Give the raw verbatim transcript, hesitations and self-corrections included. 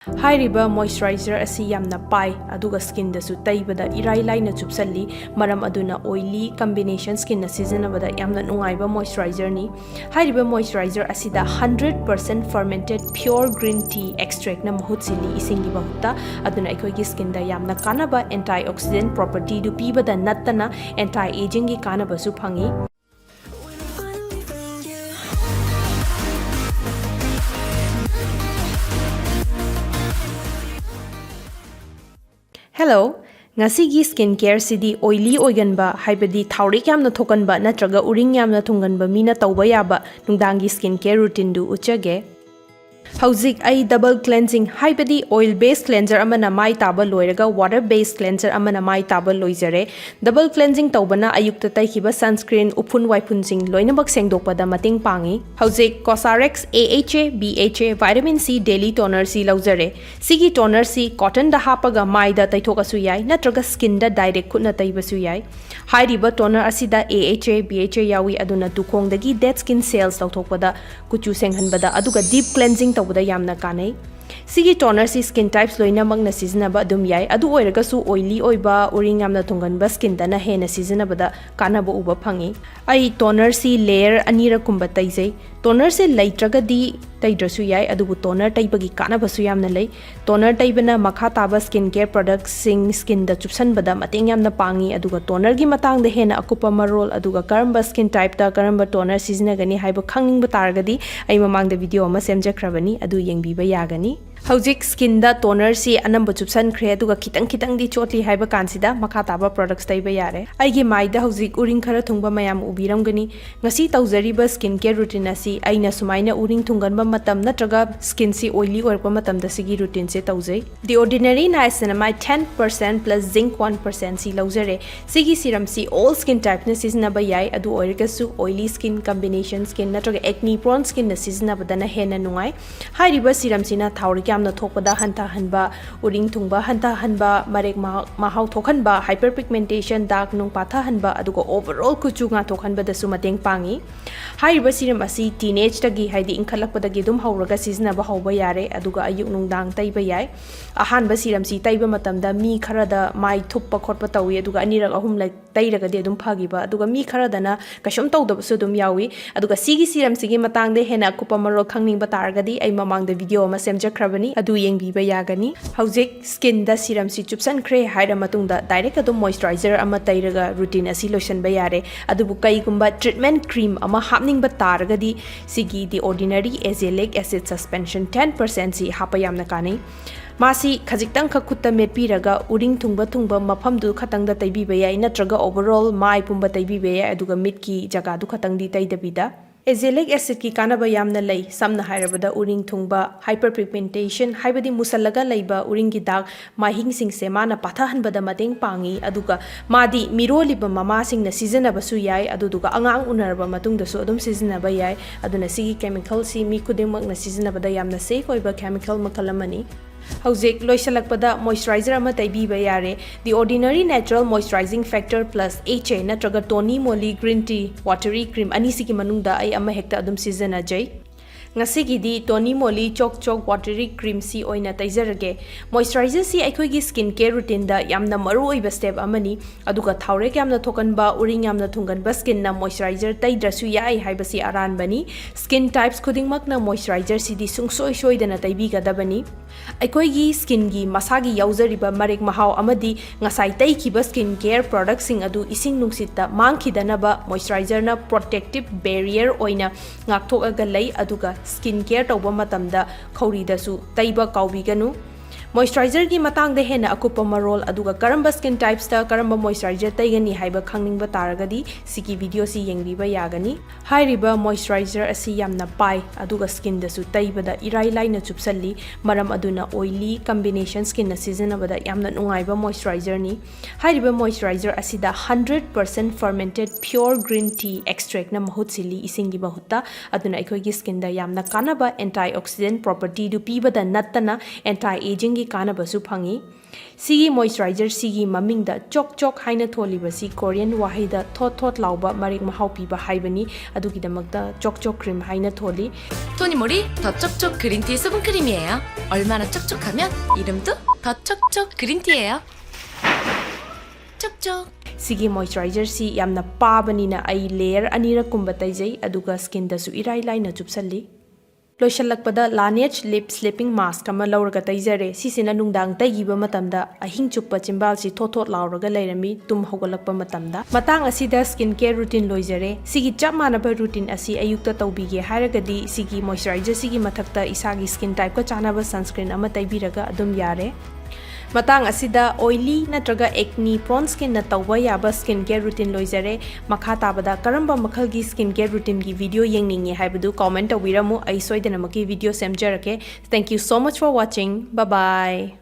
ꯍꯥꯏꯔꯤꯕ moisturizer ꯑꯁꯤ ꯌꯥꯝꯅ ꯄꯥꯏ, ꯑꯗꯨꯒ skinꯗꯁꯨ ꯇꯩꯕꯗ ꯏꯔꯥꯏ ꯂꯥꯏꯅ ꯆꯨꯞꯁꯜꯂꯤ꯫ ꯃꯔꯝ ꯑꯗꯨꯅ oily combination skinꯅ ꯁꯤꯖꯤꯟꯅꯕꯗ ꯌꯥꯝꯅ ꯅꯨꯡꯉꯥꯏꯕ moisturizer ꯅꯤ꯫ ꯍꯥꯏꯔꯤꯕ moisturizer ꯑꯁꯤꯗ hundred percent fermented pure green tea extractꯅ ꯃꯍꯨꯠ ꯁꯤꯜꯂꯤ ꯏꯁꯤꯡꯒꯤ ꯃꯍꯨꯠꯇ꯫ ꯑꯗꯨꯅ ꯑꯩꯈꯣꯏꯒꯤ skinꯗ ꯌꯥꯝꯅ ꯀꯥꯟꯅꯕ antioxidant propertyꯗꯨ ꯄꯤꯕꯗ ꯅꯠꯇꯅ anti agingꯒꯤ ꯀꯥꯟꯅꯕꯁꯨ ꯐꯪꯏ꯫ Hello, ꯉꯁꯤꯒꯤ skin careꯁꯤꯗꯤ oily ꯑꯣꯏꯒꯟꯕ, ꯍꯥꯏꯕꯗꯤ ꯊꯥꯎꯔꯦꯛ ꯌꯥꯝꯅ ꯊꯣꯛꯀꯟꯕ ꯅꯠꯇ꯭ꯔꯒ ꯎꯔꯤꯡ ꯌꯥꯝꯅ ꯊꯨꯡꯒꯟꯕ ꯃꯤꯅ ꯇꯧꯕ ꯌꯥꯕ ꯅꯨꯡꯗꯥꯡꯒꯤ skin care routineꯗꯨ ꯎꯠꯆꯒꯦ꯫ ꯍꯧꯖꯤꯛ ꯑꯩ double cleansing, ꯍꯥꯏꯕꯗꯤ oil based cleanser ꯑꯃꯅ ꯃꯥꯏ ꯇꯥꯕ ꯂꯣꯏꯔꯒ water based cleanser ꯑꯃꯅ ꯃꯥꯏ ꯇꯥꯕ ꯂꯣꯏꯖꯔꯦ꯫ Double cleansing ꯇꯧꯕꯅ ꯑꯌꯨꯛꯇ ꯇꯩꯈꯤꯕ sunscreen, ꯎꯐꯨꯟ ꯋꯥꯏꯐꯨꯟꯁꯤꯡ ꯂꯣꯏꯅꯃꯛ ꯁꯦꯡꯗꯣꯛꯄꯗ ꯃꯇꯦꯡ ꯄꯥꯡꯏ꯫ ꯍꯧꯖꯤꯛ COSRX AHA, BHA, vitamin C daily tonerꯁꯤ ꯂꯧꯖꯔꯦ꯫ ꯁꯤꯒꯤ tonerꯁꯤ cottonꯗ ꯍꯥꯞꯄꯒ ꯃꯥꯏꯗ ꯇꯩꯊꯣꯛꯑꯁꯨ ꯌꯥꯏ, ꯅꯠꯇ꯭ꯔꯒ skinꯗ direct ꯈꯨꯠꯅ ꯇꯩꯕꯁꯨ ꯌꯥꯏ꯫ ꯍꯥꯏꯔꯤꯕ toner ꯑꯁꯤꯗ AHA, BHA ꯌꯥꯎꯏ, ꯑꯗꯨꯅ ꯇꯨꯈꯣꯡꯗꯒꯤ dead skin cells ꯂꯧꯊꯣꯛꯄꯗ, ꯀꯨꯆꯨ ꯁꯦꯡꯍꯟꯕꯗ, ꯑꯗꯨꯒ deep cleansing ꯇꯧꯕꯗ ꯌꯥꯝꯅ ꯀꯥꯟꯅꯩ꯫ ꯁꯤꯒꯤ tonerꯁꯤ skin types ꯂꯣꯏꯅꯃꯛꯅ ꯁꯤꯖꯤꯟꯅꯕ ꯑꯗꯨꯝ ꯌꯥꯏ, ꯑꯗꯨ ꯑꯣꯏꯔꯒꯁꯨ oily ꯑꯣꯏꯕ, ꯎꯔꯤꯡ ꯌꯥꯝꯅ ꯊꯨꯡꯒꯟꯕ skinꯗꯅ ꯍꯦꯟꯅ ꯁꯤꯖꯤꯟꯅꯕꯗ ꯀꯥꯟꯅꯕ ꯎꯕ ꯐꯪꯉꯤ꯫ ꯑꯩ tonerꯁꯤ layer ꯑꯅꯤꯔꯛꯀꯨꯝꯕ ꯇꯩꯖꯩ꯫ Tonerꯁꯦ ꯂꯩꯇ꯭ꯔꯒꯗꯤ ꯇꯩꯗ꯭ꯔꯁꯨ ꯌꯥꯏ, ꯑꯗꯨꯕꯨ toner ꯇꯩꯕꯒꯤ ꯀꯥꯟꯅꯕꯁꯨ ꯌꯥꯝꯅ ꯂꯩ꯫ Toner ꯇꯩꯕꯅ ꯃꯈꯥ ꯇꯥꯕ skin care productꯁꯤꯡ skinꯗ ꯆꯨꯞꯁꯟꯕꯗ ꯃꯇꯦꯡ ꯌꯥꯝꯅ ꯄꯥꯡꯉꯤ, ꯑꯗꯨꯒ tonerꯒꯤ ꯃꯇꯥꯡꯗ ꯍꯦꯟꯅ ꯑꯀꯨꯞꯄ ꯃꯔꯣꯜ, ꯑꯗꯨꯒ ꯀꯔꯝꯕ skin typeꯇ ꯀꯔꯝꯕ toner ꯁꯤꯖꯤꯟꯅꯒꯅꯤ ꯍꯥꯏꯕ ꯈꯪꯅꯤꯡꯕ ꯇꯥꯔꯒꯗꯤ ꯑꯩ ꯃꯃꯥꯡꯗ video ꯑꯃ ꯁꯦꯝꯖꯈ꯭ꯔꯕꯅꯤ, ꯑꯗꯨ ꯌꯦꯡꯕꯤꯕ ꯌꯥꯒꯅꯤ꯫ ꯍꯧꯖꯤꯛ skinꯗ tonerꯁꯤ ꯑꯅꯝꯕ ꯆꯨꯞꯁꯟꯈ꯭ꯔꯦ, ꯑꯗꯨꯒ ꯈꯤꯇꯪ ꯈꯤꯇꯪꯗꯤ ꯆꯣꯠꯂꯤ ꯍꯥꯏꯕ ꯀꯥꯟꯁꯤꯗ ꯃꯈꯥ ꯇꯥꯕ products ꯇꯩꯕ ꯌꯥꯔꯦ꯫ ꯑꯩꯒꯤ ꯃꯥꯏꯗ ꯍꯧꯖꯤꯛ ꯎꯔꯤꯡ ꯈꯔ ꯊꯨꯡꯕ ꯃꯌꯥꯝ ꯎꯕꯤꯔꯝꯒꯅꯤ꯫ ꯉꯁꯤ ꯇꯧꯖꯔꯤꯕ skin care routine ꯑꯁꯤ ꯑꯩꯅ ꯁꯨꯃꯥꯏꯅ ꯎꯔꯤꯡ ꯊꯨꯡꯒꯟꯕ ꯃꯇꯝ ꯅꯠꯇ꯭ꯔꯒ skinꯁꯤ oily ꯑꯣꯏꯔꯛꯄ ꯃꯇꯝꯗ ꯁꯤꯒꯤ routineꯁꯦ ꯇꯧꯖꯩ꯫ The Ordinary Niacinamide ten percent plus zinc one percentꯁꯤ ꯂꯧꯖꯔꯦ꯫ ꯁꯤꯒꯤ serumꯁꯤ all skin typeꯅ ꯁꯤꯖꯤꯟꯅꯕ ꯌꯥꯏ, ꯑꯗꯨ ꯑꯣꯏꯔꯒꯁꯨ oily skin, combination skin ꯅꯠꯇ꯭ꯔꯒ acne prone skinꯅ ꯁꯤꯖꯤꯟꯅꯕꯗꯅ ꯍꯦꯟꯅ ꯅꯨꯡꯉꯥꯏ꯫ ꯍꯥꯏꯔꯤꯕ serumꯁꯤꯅ ꯊꯥꯎꯔꯦꯛ ꯌꯥꯝꯅ ꯊꯣꯛꯄꯗ ꯍꯟꯊꯍꯟꯕ, ꯎꯔꯤꯡ ꯊꯨꯡꯕ ꯍꯟꯊꯍꯟꯕ, ꯃꯔꯦꯛ ꯃꯍꯥꯎ ꯊꯣꯛꯍꯟꯕ, hyperpigmentation, ꯗꯥꯛ ꯅꯨꯡ ꯄꯥꯊꯍꯟꯕ, ꯑꯗꯨꯒ overall ꯀꯨꯆꯨ ꯉꯥꯟꯊꯣꯛꯍꯟꯕꯗꯁꯨ ꯃꯇꯦꯡ ꯄꯥꯡꯏ꯫ ꯍꯥꯏꯔꯤꯕ ꯁꯤꯔꯝ ꯑꯁꯤ ꯇꯤꯅꯦꯖꯇꯒꯤ, ꯍꯥꯏꯗꯤ ꯏꯟꯈꯠꯂꯛꯄꯗꯒꯤ ꯑꯗꯨꯝ ꯍꯧꯔꯒ ꯁꯤꯖꯤꯟꯅꯕ ꯍꯧꯕ ꯌꯥꯔꯦ, ꯑꯗꯨꯒ ꯑꯌꯨꯛ ꯅꯨꯡꯗꯥꯡ ꯇꯩꯕ ꯌꯥꯏ꯫ ꯑꯍꯥꯟꯕ ꯁꯤꯔꯝꯁꯤ ꯇꯩꯕ ꯃꯇꯝꯗ ꯃꯤ ꯈꯔꯗ ꯃꯥꯏ ꯊꯨꯞꯄ ꯈꯣꯠꯄ ꯇꯧꯏ, ꯑꯗꯨꯒ ꯑꯅꯤꯔꯛ ꯑꯍꯨꯝꯂꯛ ꯇꯩꯔꯒꯗꯤ ꯑꯗꯨꯝ ꯐꯈꯤꯕ, ꯑꯗꯨꯒ ꯃꯤ ꯈꯔꯗꯅ ꯀꯩꯁꯨꯝ ꯇꯧꯗꯕꯁꯨ ꯑꯗꯨꯝ ꯌꯥꯎꯏ꯫ ꯑꯗꯨꯒ ꯁꯤꯒꯤ ꯁꯤꯔꯝꯁꯤꯒꯤ ꯃꯇꯥꯡꯗ ꯍꯦꯟꯅ ꯑꯀꯨꯞꯄ ꯃꯔꯣꯜ ꯈꯪꯅꯤꯡꯕ ꯇꯥꯔꯒꯗꯤ ꯑꯩ ꯃꯃꯥꯡꯗ ꯚꯤꯗꯤꯑꯣ ꯑꯃ ꯁꯦꯝꯖꯈ꯭ꯔꯕꯅꯤ, ꯑꯗꯨ ꯌꯦꯡꯕꯤꯕ ꯌꯥꯒꯅꯤ꯫ ꯍꯧꯖꯤꯛ ꯁ꯭ꯀꯤꯟꯗ ꯁꯤꯔꯝꯁꯤ ꯆꯨꯞꯁꯟꯈ꯭ꯔꯦ ꯍꯥꯏꯔ ꯃꯇꯨꯡꯗ ꯗꯥꯏꯔꯦꯛ ꯑꯗꯨꯝ ꯃꯣꯏꯆꯔꯥꯏꯖꯔ ꯑꯃ ꯇꯩꯔꯒ ꯔꯨꯇꯤꯟ ꯑꯁꯤ ꯂꯣꯏꯁꯤꯟꯕ ꯌꯥꯔꯦ꯫ ꯑꯗꯨꯕꯨ ꯀꯩꯒꯨꯝꯕ ꯇ꯭ꯔꯤꯠꯃꯦꯟ ꯀ꯭ꯔꯤꯝ ꯑꯃ ꯍꯥꯞꯅꯤꯡꯕ ꯇꯥꯔꯒꯗꯤ ꯁꯤꯒꯤ The Ordinary Azelaic Acid Suspension ten percent ꯁꯤ ꯍꯥꯞꯄ ꯌꯥꯝꯅ ꯀꯥꯟꯅꯩ꯫ ꯃꯥꯁꯤ ꯈꯖꯤꯛꯇꯪꯈꯛ ꯈꯨꯠꯇ ꯃꯦꯠꯄꯤꯔꯒ ꯎꯔꯤꯡ ꯊꯨꯡꯕ ꯊꯨꯡꯕ ꯃꯐꯝꯗꯨ ꯈꯛꯇꯪꯗ ꯇꯩꯕꯤꯕ ꯌꯥꯏ, ꯅꯠꯇ꯭ꯔꯒ overall ꯃꯥꯏ ꯄꯨꯝꯕ ꯇꯩꯕꯤꯕ ꯌꯥꯏ, ꯑꯗꯨꯒ ꯃꯤꯠꯀꯤ ꯖꯒꯥꯗꯨ ꯈꯛꯇꯪꯗꯤ ꯇꯩꯗꯕꯤꯗ꯫ Azelaic acidꯀꯤ ꯀꯥꯟꯅꯕ ꯌꯥꯝꯅ ꯂꯩ, ꯁꯝꯅ ꯍꯥꯏꯔꯕꯗ ꯎꯔꯤꯡ ꯊꯨꯡꯕ, hyperpigmentation ꯍꯥꯏꯕꯗꯤ ꯃꯨꯁꯜꯂꯒ ꯂꯩꯕ ꯎꯔꯤꯡꯒꯤ ꯗꯥꯛ ꯃꯥꯏꯍꯤꯡꯁꯤꯡꯁꯦ ꯃꯥꯅ ꯄꯥꯊꯍꯟꯕꯗ ꯃꯇꯦꯡ ꯄꯥꯡꯏ, ꯑꯗꯨꯒ ꯃꯥꯗꯤ ꯃꯤꯔꯣꯜꯂꯤꯕ ꯃꯃꯥꯁꯤꯡꯅ ꯁꯤꯖꯤꯟꯅꯕꯁꯨ ꯌꯥꯏ, ꯑꯗꯨꯗꯨꯒ ꯑꯉꯥꯡ ꯎꯅꯔꯕ ꯃꯇꯨꯡꯗꯁꯨ ꯑꯗꯨꯝ ꯁꯤꯖꯤꯟꯅꯕ ꯌꯥꯏ꯫ ꯑꯗꯨꯅ ꯁꯤꯒꯤ chemicalꯁꯤ ꯃꯤ ꯈꯨꯗꯤꯡꯃꯛꯅ ꯁꯤꯖꯤꯟꯅꯕꯗ ꯌꯥꯝꯅ safe ꯑꯣꯏꯕ chemical ꯃꯈꯜ ꯑꯃꯅꯤ꯫ ꯍꯧꯖꯤꯛ ꯂꯣꯏꯁꯤꯜꯂꯛꯄꯗ moisturizer ꯑꯃ ꯇꯩꯕꯤꯕ ꯌꯥꯔꯦ꯫ The Ordinary Natural Moisturizing Factor Plus H A ꯅꯠꯇ꯭ꯔꯒ Tony Moly Green Tea Watery Cream ꯑꯅꯤꯁꯤꯒꯤ ꯃꯅꯨꯡꯗ ꯑꯩ ꯑꯃ ꯍꯦꯛꯇ ꯑꯗꯨꯝ ꯁꯤꯖꯤꯟꯅꯖꯩ꯫ ꯉꯁꯤꯒꯤꯗꯤ Tony Moly Chok Chok Watery Creamꯁꯤ ꯑꯣꯏꯅ ꯇꯩꯖꯔꯒꯦ꯫ Moisturizerꯁꯤ ꯑꯩꯈꯣꯏꯒꯤ skin care routineꯗ ꯌꯥꯝꯅ ꯃꯔꯨ ꯑꯣꯏꯕ step ꯑꯃꯅꯤ, ꯑꯗꯨꯒ ꯊꯥꯎꯔꯦꯛ ꯌꯥꯝꯅ ꯊꯣꯛꯀꯟꯕ, ꯎꯔꯤꯡ ꯌꯥꯝꯅ ꯊꯨꯡꯒꯟꯕ skinꯅ moisturizer ꯇꯩꯗ꯭ꯔꯁꯨ ꯌꯥꯏ ꯍꯥꯏꯕꯁꯤ ꯑꯔꯥꯟꯕꯅꯤ꯫ Skin types ꯈꯨꯗꯤꯡꯃꯛꯅ moisturizer ꯁꯤꯗꯤ ꯁꯨꯡꯁꯣꯏ ꯁꯣꯏꯗꯅ ꯇꯩꯕꯤꯒꯗꯕꯅꯤ꯫ ꯑꯩꯈꯣꯏꯒꯤ skinꯒꯤ ꯃꯁꯥꯒꯤ ꯌꯥꯎꯖꯔꯤꯕ ꯃꯔꯦꯛ ꯃꯍꯥꯎ ꯑꯃꯗꯤ ꯉꯁꯥꯏ ꯇꯩꯈꯤꯕ skin care productꯁꯤꯡ ꯑꯗꯨ ꯏꯁꯤꯡ ꯅꯨꯡꯁꯤꯠꯇ ꯃꯥꯡꯈꯤꯗꯅꯕ moisturizer ꯅ protective barrier ꯑꯣꯏꯅ ꯉꯥꯛꯊꯣꯛꯑꯒ ꯂꯩ, ꯑꯗꯨꯒ skin care ꯇꯧꯕ ꯃꯇꯝꯗ ꯈꯧꯔꯤꯗꯁꯨ ꯇꯩꯕ ꯀꯥꯎꯕꯤꯒꯅꯨ꯫ Moisturizer ꯒꯤ ꯃꯇꯥꯡꯗ ꯍꯦꯟꯅ ꯑꯀꯨꯞꯄ ꯃꯔꯣꯜ ꯑꯗꯨꯒ ꯀꯔꯝꯕ skin types ꯇ ꯀꯔꯝꯕ moisturizer ꯇꯩꯒꯅꯤ ꯍꯥꯏꯕ ꯈꯪꯅꯤꯡꯕ ꯇꯥꯔꯒꯗꯤ ꯁꯤꯒꯤ video ꯁꯤ ꯌꯦꯡꯕꯤꯕ ꯌꯥꯒꯅꯤ꯫ ꯍꯥꯏꯔꯤꯕ moisturizer ꯑꯁꯤ ꯌꯥꯝꯅ ꯄꯥꯏ ꯑꯗꯨꯒ skin ꯗꯁꯨ ꯇꯩꯕꯗ ꯏꯔꯥꯏ ꯂꯥꯏꯅ ꯆꯨꯞꯁꯜꯂꯤ, ꯃꯔꯝ ꯑꯗꯨꯅ oily combination skin ꯅ ꯁꯤꯖꯤꯟꯅꯕꯗ ꯌꯥꯝꯅ ꯅꯨꯡꯉꯥꯏꯕ moisturizer ꯅꯤ꯫ ꯍꯥꯏꯔꯤꯕ moisturizer ꯑꯁꯤꯗ hundred percent fermented pure green tea extract ꯅ ꯃꯍꯨꯠ ꯁꯤꯜꯂꯤ ꯏꯁꯤꯡꯒꯤ ꯃꯍꯨꯠꯇ, ꯑꯗꯨꯅ ꯑꯩꯈꯣꯏꯒꯤ skin ꯗ ꯌꯥꯝꯅ ꯀꯥꯟꯅꯕ antioxidant property ꯗꯨ ꯄꯤꯕꯗ ꯅꯠꯇꯅ anti aging ꯒꯤ ꯀꯥꯟꯅꯕꯁꯨ ꯐꯪꯏ꯫ ꯁꯤꯒꯤ moisturizer ꯁꯤꯒꯤ ꯃꯃꯤꯡꯗ ꯆꯣꯛ ꯆꯣꯛ ꯍꯥꯏꯅ ꯊꯣꯜꯂꯤꯕꯁꯤ Korean ꯋꯥꯍꯩꯗ ꯊꯣꯠ ꯊꯣꯠ ꯂꯥꯎꯕ, ꯃꯔꯦꯛ ꯃꯍꯥꯎ ꯄꯤꯕ ꯍꯥꯏꯕꯅꯤ꯫ ꯑꯗꯨꯒꯤꯗꯃꯛꯇ ꯆꯣꯛ ꯆꯣꯛ cream ꯍꯥꯏꯅ ꯊꯣꯜꯂꯤ꯫ 톤이모리 더 촉촉 그린티 수분크림이에요. 얼마나 촉촉하면 이름도 더 촉촉 그린티예요. 촉촉. ꯁꯤꯒꯤ moisturizer ꯁꯤ ꯌꯥꯝꯅ ꯄꯥꯕꯅꯤꯅ ꯑꯩ layer ꯑꯅꯤꯔꯛ ꯀꯨꯝꯕ ꯇꯩꯖꯩ, ꯑꯗꯨꯒ skin ꯗꯁꯨ ꯏꯔꯥꯏ ꯂꯥꯏꯅ ꯆꯨꯞꯁꯜꯂꯤ꯫ ꯂꯣꯏꯁꯤꯜꯂꯛꯄꯗ Laneige lip sleeping mask ꯑꯃ ꯂꯧꯔꯒ ꯇꯩꯖꯔꯦ꯫ ꯁꯤꯁꯤꯅ ꯅꯨꯡꯗꯥꯡ ꯇꯩꯈꯤꯕ ꯃꯇꯝꯗ ꯑꯍꯤꯡ ꯆꯨꯞꯄ ꯆꯤꯝꯕꯥꯜꯁꯤ ꯊꯣꯠ ꯊꯣꯠ ꯂꯥꯎꯔꯒ ꯂꯩꯔꯝꯃꯤ ꯇꯨꯝ ꯍꯧꯒꯠꯂꯛꯄ ꯃꯇꯝꯗ꯫ ꯃꯇꯥꯡ ꯑꯁꯤꯗ skin care routine ꯂꯣꯏꯖꯔꯦ꯫ ꯁꯤꯒꯤ ꯆꯞ ꯃꯥꯟꯅꯕ routine ꯑꯁꯤ ꯑꯌꯨꯛꯇ ꯇꯧꯕꯤꯒꯦ ꯍꯥꯏꯔꯒꯗꯤ ꯁꯤꯒꯤ moisturizer ꯁꯤꯒꯤ ꯃꯊꯛꯇ ꯏꯁꯥꯒꯤ skin type ꯀ ꯆꯥꯟꯅꯕ sunscreen ꯑꯃ ꯇꯩꯕꯤꯔꯒ ꯑꯗꯨꯝ ꯌꯥꯔꯦ꯫ ꯃꯇꯥꯡ ꯑꯁꯤꯗ oily ꯅꯠꯇ꯭ꯔꯒ acne prone skin ꯅ ꯇꯧꯕ ꯌꯥꯕ skin care routine ꯂꯣꯏꯖꯔꯦ꯫ ꯃꯈꯥ ꯇꯥꯕꯗ ꯀꯔꯝꯕ ꯃꯈꯜꯒꯤ skin care routine ꯒꯤ video ꯌꯦꯡꯅꯤꯡꯉꯤ ꯍꯥꯏꯕꯗꯨ comment ꯇꯧꯕꯤꯔꯝꯃꯨ, ꯑꯩ ꯁꯣꯏꯗꯅꯃꯛꯀꯤ video ꯁꯦꯝꯖꯔꯛꯀꯦ꯫ Thank you so much for watching. Bye bye.